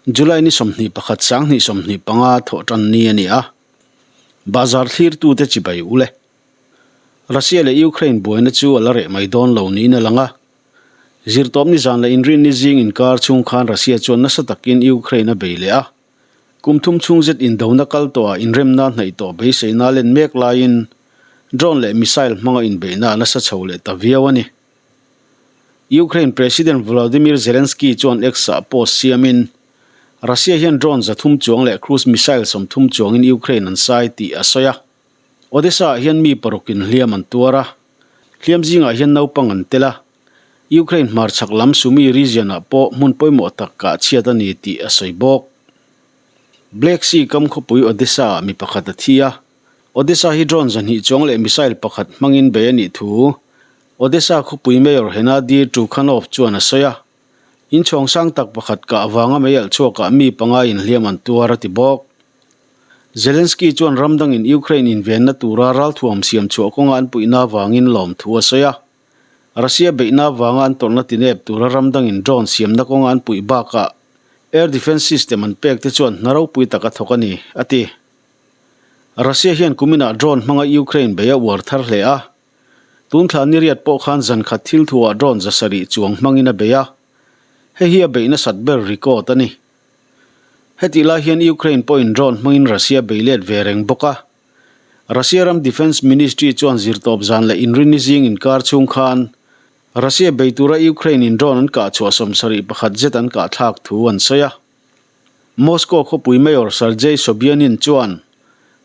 July ni 21 2025 thawhtan ni a ni a, Bazar thlirtute chibai u le. Russia leh Ukraine buaina chu a la reh mai dawn lo niin a lang a. Zirtawp ni zan leh inrinni zing inkar chhung khan Russia chuan nasa takin Ukraine a bei leh a. Kum thum chhung zet indona kal tawhah inremna hnaih tawh beiseina len mek laiin drone leh missile hmanga inbeihna a nasa chho leh ta viau a ni. Ukraine President Volodymyr Zelensky chuan X-ah post siamin, Russia hian drone 300 chuang leh cruise missile 30 chuangin Ukraine an sai tih a sawi a. Odesa-ah hian mi parukin hliam an tuar a, hliam zingah hian naupang an tel a. Ukraine hmarchhak lam Sumy region-ah pawh hmun pawimawh tak kah chhiat a ni tih a sawi bawk. Black Sea kam khawpui Odesa-ah mi pakhat a thi a, Odesa hi drone 200 chuang leh missile pakhat hmangin bei a nih thu Odesa khawpui Mayor Hennady Trukhanov chuan a sawi a, inchhawng sang tak pakhat kah avanga mei alh chhuakah mi panga inhliam an tuar a ti bawk. Zelensky chuan ram dangin Ukraine invenna tura ralthuam siam chhuah kawnga an puihna avangin lawmthu a sawi a. Russia beihna avanga an tawrhna tinep tura ram dangin drone siamna kawnga an puih bakah air defence system an pek te chuan hna ropui tak a thawk a ni, a ti. Russia hian kuminah drone hmanga Ukraine bei a uar thar hle a. Tun thla ni riat pawh khan zan khat thil thuah drone 700 chuang hmangin a bei a, hei hi a beih nasat ber record a ni. Hetih lai hian Ukraine pawhin drone hmangin Russia bei let ve reng bawk a. Russia ram Defence Ministry chuan zirtawp zan leh inrinni zing inkar chhung khan Russia bei tura Ukraine in drone an kah chhuah 71 zet an kah thlak thu an sawi a. Moscow khawpui Mayor Sergei Sobyanin chuan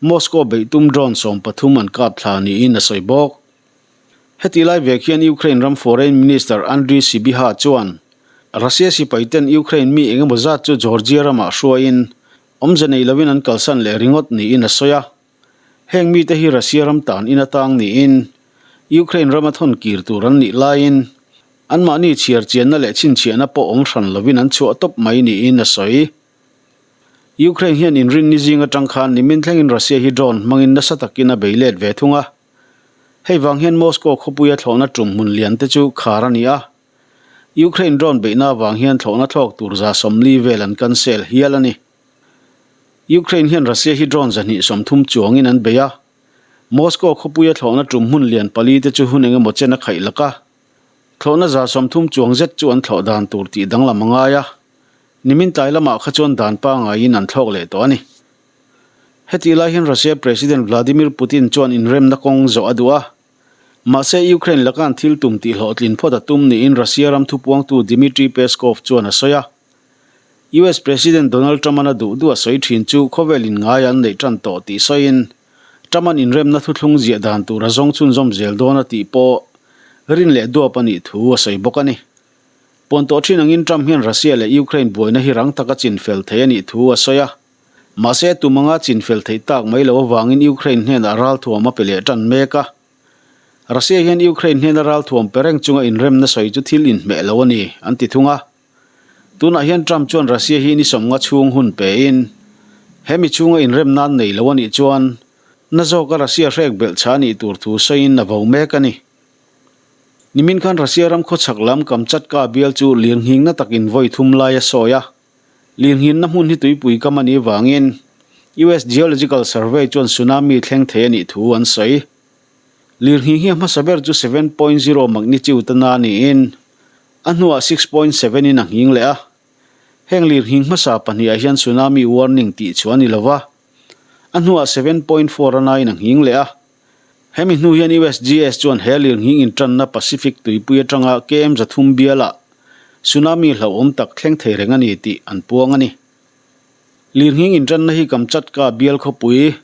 Moscow beihtum drone 13 an kap thla niin a sawi bawk. Heti lai vek hian Ukraine ram Foreign Minister Andriy Sybiha chuan Russia sipaiten Ukraine mi engemaw zat chu Georgia ramah hruaiin awmze nei lovin an kalsan leh ringawt niin a sawi a. Heng mite hi Russia ram tan in atang niin Ukraine rama thawn kir tur an nih laiin anmahni chhiar chianna leh chhinchhiahna pawh awm hran lovin an chhuah tawp mai niin a sawi. Ukraine hian inrinni zing atang khan nimin thlengin Russia hi drone hmangin nasa takin a bei let ve thung a. Hei vang hian Moscow khawpuia thlawhna tum hmun lian te chu khar a ni a. Ukraine drone beihna avang hian thlawhna thlawk tur 40 vel an cancel hial a ni. Ukraine hian Russia hi drone 230 chuangin an bei a. Moscow khawpuia thlawhna tum hmun lian pali te chu hun engemaw chen a khaih lak a. Thlawhna 30 chuang zet chu an thlawh dan tur tih danglam a ngai a. Nimin tlai lamah kha chuan dan pangaiin an thlawk leh tawh a ni. Hetih lai hian Russia President Vladimir Putin chuan inremna kawng zawh a duh a. Mahse Ukraine laka an thil tum tih hlawhtlin phawt a tum niin Russia ram thupuangtu Dmitry Peskov chuan a sawi a. US President Donald Trump-an a duh duh a sawi thin chu khawvel inngai an neih tan tawh tih sawiin Trump-an inremna thuthlung ziah dan tur a zawng chhunzawm zel dawn a tih pawh rin leh duap a nih thu a sawi bawk a ni. Puan tawh thin angin Trump hian Russia leh Ukraine buaina hi rang taka chinfel thei a nih thu a sawi a. Mahse tum anga chinfel theih tak mai lo avangin Ukraine hnenah ralthuam a pe leh tan mek a. Russia hian Ukraine hnena ralthuam pe reng chunga inremna sawi chu thil inhmeh lo a ni, an ti thung a. Tunah hian Trump chuan Russia hi ni 50 chhung hun pein hemi chhunga inremna an nei lo a nih chuan na zawka Russia hrek belh chha a nih tur thu sawiin a vo mek a ni. Nimin khan Russia ram khawchhak lam Kamchatka bial chu lirnghingna takin vawi thum lai a sawi a. Lirnghinna hmun hi tuipui kam a nih vangin US Geological Survey chuan tsunami thleng thei a nih thu an sawi. Lirnghing hi a hmasa ber chu 7.0 magnitude a na niin a hnuah 6.7 in a nghing leh a. Heng lirnghing hmasa pahnih ah hian tsunami warning tih chu a ni lo va, a hnuah 7.4 a nain a nghing leh a. Hemi hnu hian USGS chuan he lirnghing intanna Pacific tuipui atanga KM 300 bialah tsunami hlauhawm tak thleng thei reng a ni tih an puang a ni. Lirnghing intanna hi Kamchatka bial khawpui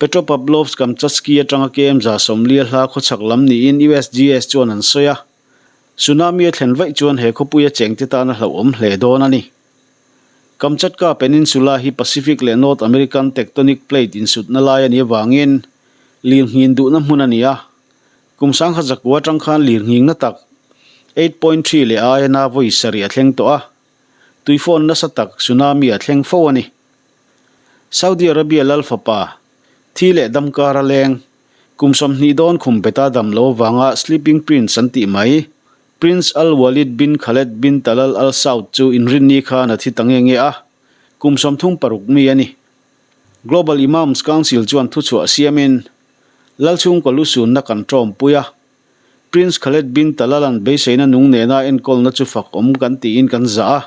Petropavlovsk-Kamchatsky atanga KM 40 hla khawchhak lam niin USGS chuan an sawi a. Tsunami a thlen vaih chuan he khawpuia chengte tan a hlauhawm hle dawn a ni. Kamchatka Peninsula hi Pacific leh North American tectonic plate insutna lai a nih avangin lirnghin duhna hmun a ni a. Kum 1900 atang khan lirnghingna tak 8.3 leh aia na vawi sarih a thleng tawh a, tuifawn nasa tak tsunami a thleng fo a ni. Saudi Arabia lal fapa, thi leh dam kara leng, kum 20 dawn khum beta dam lo avanga Sleeping Prince an tih mai, Prince Al Walid bin Khaled bin Talal Al Saud chu inrinni khan a thi ta nge nge a. Kum 36 mi a ni. Global Imams Council chuan thuchhuah siamin Lalchhungkaw lusunna kan ṭawmpui a, Prince Khaled bin Talal-a'n beiseina nung nena enkawlna chu fak awm kan tiin kan zah a,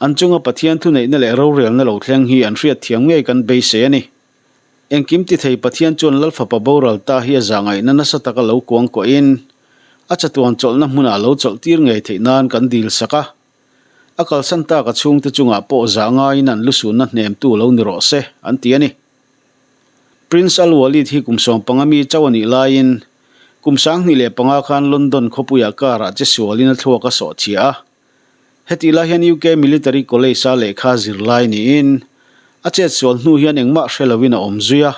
an chunga Pathian thuneihna leh rorelna lo thleng hi an hriatthiam ngei kan beisei a ni. Engkim tithei Pathian chuan Lalfapa boral ta hi a zahngaihna nasa taka lo kuang kuahin a chatuan chawlhna hmunah lo chawlh tir ngei theih nan kan dil sak a. A kalsan tak a chhungte chungah pawh zah ngaiin an lusunna hnemtu lo ni rawh se, an ti a ni. Prince Al-Walid hi kum 15 mi chauh a nih laiin kum 2005 khan London khawpuiah car-ah che sualin a thluak a sawhchhia a. Hetih lai hian UK Military College-a lehkha zirlai niin a chetsual hnu hian engmah hre loin a awm zui a.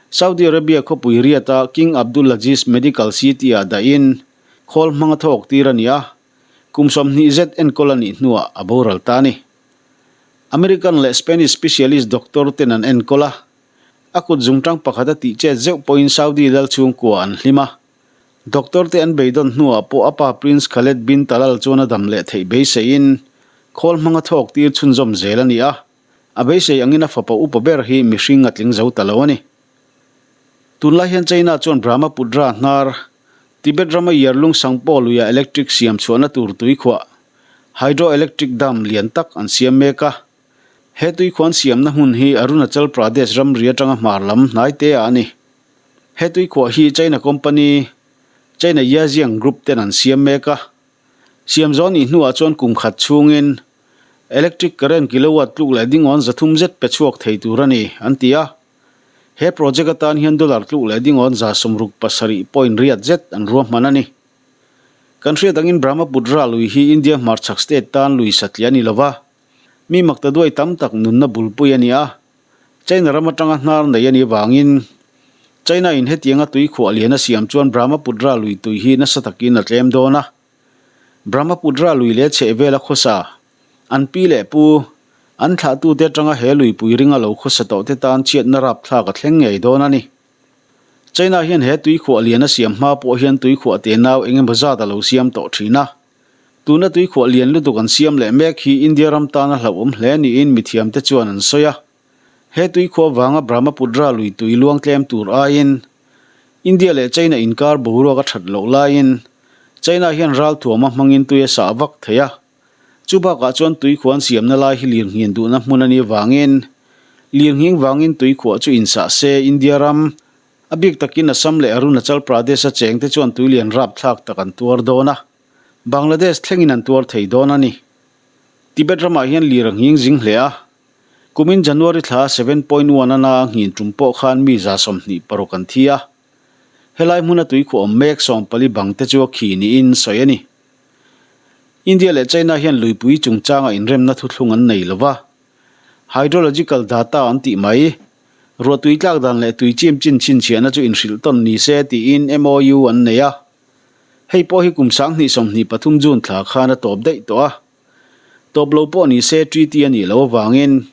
Saudi Arabia khawpui Riyadh-a King Abdulaziz Medical City-ah dahin khawl hmanga thawk tir a ni a, kum 20 zet enkawl a nih hnuah a boral ta a ni. American leh Spanish specialist doctor ten an enkawl a, a kut zungtang pakhat a tihchet zeuh pawhin Saudi lal chhungkua an hlim a. Doctor te an beidawn hnuah pawh a pa Prince Khaled bin Talal chuan a dam leh theih beiseiin khawl hmanga thawk tir chhunzawm zel a ni a, a beisei angin a fapa upa ber hi mihring a tling zo ta lo a ni. Tunlai hian China chuan Brahmaputra hnar, Tibet rama Yarlung Tsangpo luia electric siam chhuahna tur tuikhuah, hydroelectric dam, lian tak an siam mek a. He tuikhuah an siamna hmun hi Arunachal Pradesh ramri atanga hmar lam hnai te ah a ni. He tuikhuah hi China company China Yajiang Group ten an siam mek a. Siam zawh nih hnuah chuan kum khat chhungin electric current kilowatt tluk leh dingawn 300 zet pe chhuak thei tur a ni, an ti a. He project atan hian dollar tluk leh dingawn 67 point riat zet an ruahman a ni. Kan hriat angin Brahmaputra lui hi India hmarchhak state tan lui satliah a ni lova, mi maktaduai tam tak nunna bulpui a ni a. China ram atanga hnar nei a nih avangin China in hetianga tuikhuah lian a siam chuan Brahmaputra lui tui hi nasa takin a tlem dawn a. Brahmaputra lui leh chhehvela khawsa, an pi leh pu, an thlahtute atanga he luipui ringa lo khawsa tawh te tan chhiatna rapthlak a thleng ngei dawn a ni. China hian he tuikhuah lian a siam hma pawh hian tuikhuah tenau engemaw zat a lo siam tawh thin a. Tuna tuikhuah lian lutuk an siam leh mek hi India ram tana hlauhawm hle niin mithiamte chuan an sawi a. He tuikhuah vanga Brahmaputra lui tui luang tlem tur aiin India leh China inkar boruak a that loh laiin China hian ralthuama hmangin tui a sah vak thei a. Chubakah chuan tuikhuah an siamna lai hi lirnghin duhna hmun a nih vangin lirnghing vangin tuikhuah chu insah se India ram a bik takin Assam leh Arunachal Pradesh-a chengte chuan tuilian rapthlak tak an tuar dawn a. Bangladesh thlengin an tuar thei dawn a ni. Tibet ramah hian lir a nghing zing hle a, kumin January thla 7.1 ana a nghin tum pawh khan mi 26 an thi a. Helai hmuna tuikhuah awm mek 14 bang te chu a khi niin sawi a ni. India leh China hian luipui chungchanga inremna thuthlung an nei lo va, hydrological data an tih mai, ruahtui tlak dan leh tui chim chin chhinchhiahna chu inhrilh tawn ni se tiin MOU an nei a. Hei pawh hi kum 2023 June thla khan a tawp daih tawh a. Tawp lo pawh ni se treaty a nih loh avangin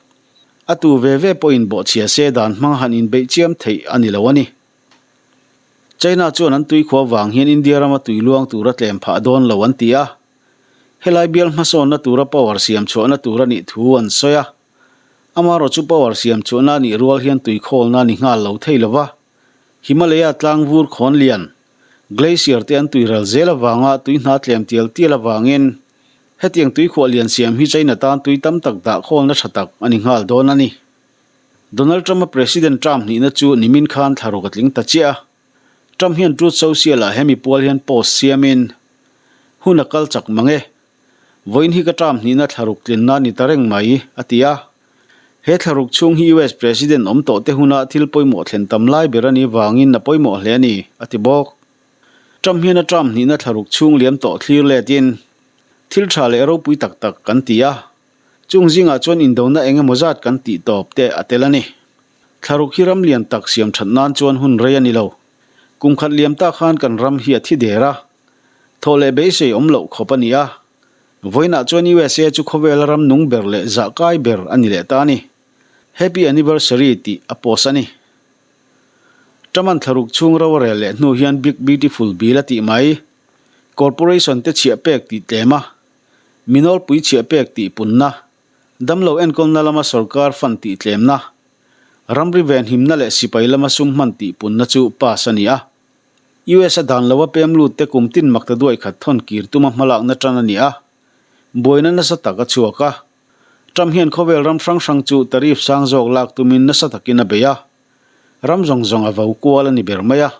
a tu ve ve pawhin bawhchhia se dan hmang han inbeih chiam theih a ni lo a ni. China chuan an tuikhua vang hian India rama tui luang tur a tlem phah dawn lo an ti a. Helai bial hmasawnna tura power siam chhuahna tur a nih thu an sawi a. Amaherawh chu power siam chhuahna a nih rual hian tuikhawlna a ni nghal lo thei lo va. Himalaya tlang vur khawn lian, glacier te an tuiral zel avanga tui hna tlem tial tial avangin hetiang tuikhuah lian siam hi China tan tui tam tak dah khawlna tha tak a ni nghal dawn a ni. Donald Trump-a President term hnihna chu nimin khan thla ruk a tling ta chiah a. Trump hian Truth Social-ah hemi pual hian post siamin, Hun a kal chak mang e. Vawiin hi ka term hnihna thla ruk tlinna a ni ta reng mai, a ti a. He thlaruk chhung hi US President awm tawh te huna thil pawimawh thlen tam lai ber a nih vangin a pawimawh hle a ni, a ti bawk. Trump hian a term hnihna thlaruk chhung liam tawh thlir letin thil tha leh ropui tak tak kan ti a, chung zingah chuan indona eng emaw zat kan tih tawp te a tel a ni. Thlaruk hi ram lian tak siam that nan chuan hun rei a ni lo. Kum khat liam ta khan kan ram hi a thi der a, thawh leh beisei awm loh khawp a ni a. Vawiinah chuan USA chu khawvela ram nung ber leh zah kai ber a ni leh ta a ni. Happy Anniversary tih a post a ni. Truman thlaruk chhung ro a rel leh hnu hian Big Beautiful Bill a tih mai. Corporation te chhiah pek tih tlem a, mi nawlpui chhiah pek tih punna. Damlo enkawlna lama sorkar fund tihtlemna, ramri venhimna leh sipai lama sum hman tihpunna chu pass a ni a. US a dan loa pem lut te kum tin makta duai khat thawn kir tuma hmalakna tan a ni a, buaina nasa tak a chhuak a. Trump hian khawvel ram hrang hrang chu tariff sang zawk lak tumin nasa takin a bei a, ram zawng zawng a vo kual a ni ber mai a.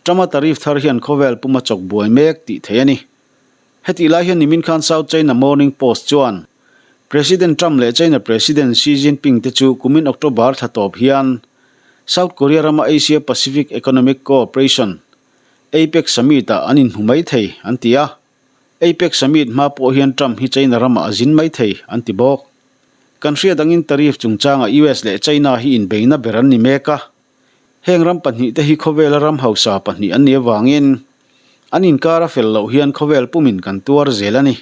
Trump-a tariff thar hian khawvel puma chawk buai mek tih theih a ni. Hetih lai hian nimin khan South China Morning Post chuan President Trump leh China President Xi Jinping te chu kumin October thla tawp hian South Korea rama Asia Pacific Economic Cooperation, APEC, Summit-ah an inhmu mai thei an ti a. APEC Summit hma pawh hian Trump hi China ramah a zin mai thei an ti bawk. Kan hriat angin tariff chungchangah US leh China hi inbeina ber an ni mek a. Heng ram pahnihte hi khawvela ram hausa pahnih an nih avangin an inkar a fel loh hian khawvel pumin kan tuar zel a ni.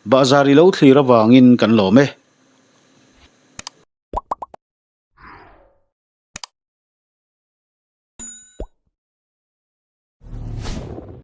Bahzar i lo thlir avangin kan lawm e.